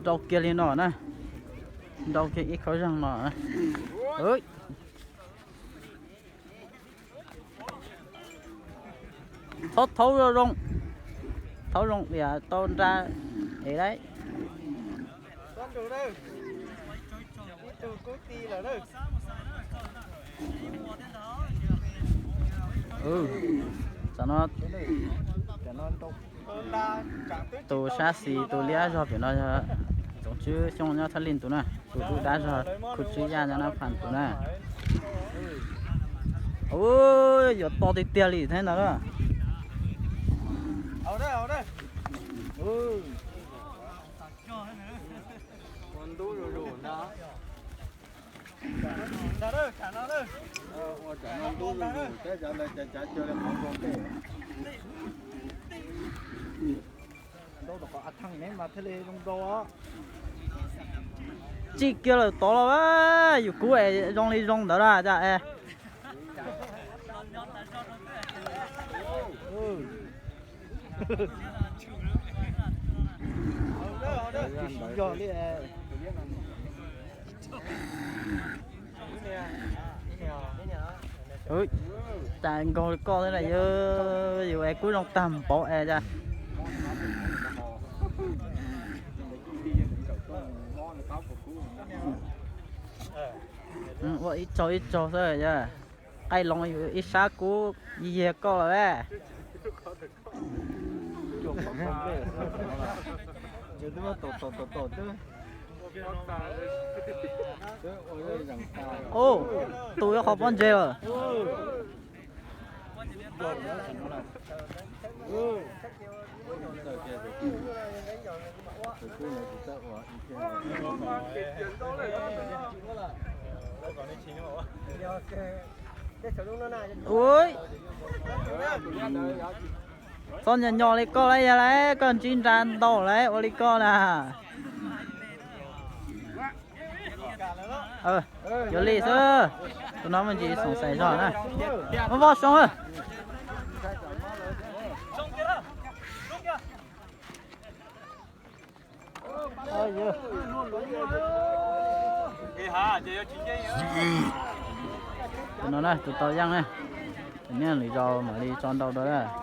Nrau kiag li no na. Nrau kiag ib khawb zeeg no. Thaub, thaub zoo zoo, thaub zoo tias tau nra es lawm. Tam no tus sab xis tus liab zog pem no yog Txoov Tswb Xyooj nyob Thaj Lij tus na, tus dub dab zog Khu Tswb Yaj nyob Nab Phas tus na. Ua, yuav to tiag tiag li thiab ntag na. Tsim kiag lawm tod los, yus kub es zoo li zoo ntawd na cas es. Cas nkaug li koj thiab na, yus es kub zoo tag npaum es cas. Ua ib tsaug ib tsaug xwb, qaij loo yus ib sab kub yig yig koj lawm. Tus yuav qhov pob ntseg lawm. Ui, txhob nyos nyos li koj lawm, yog lawm koj ntsib nra ntau lawm ua li koj na. Yuav li xwb, tus no me ntsis xoom xaiv zog na. Muab voj soo. Tus no na tus tau yeej na, niaj lwm zaus mam li tso ntau dua.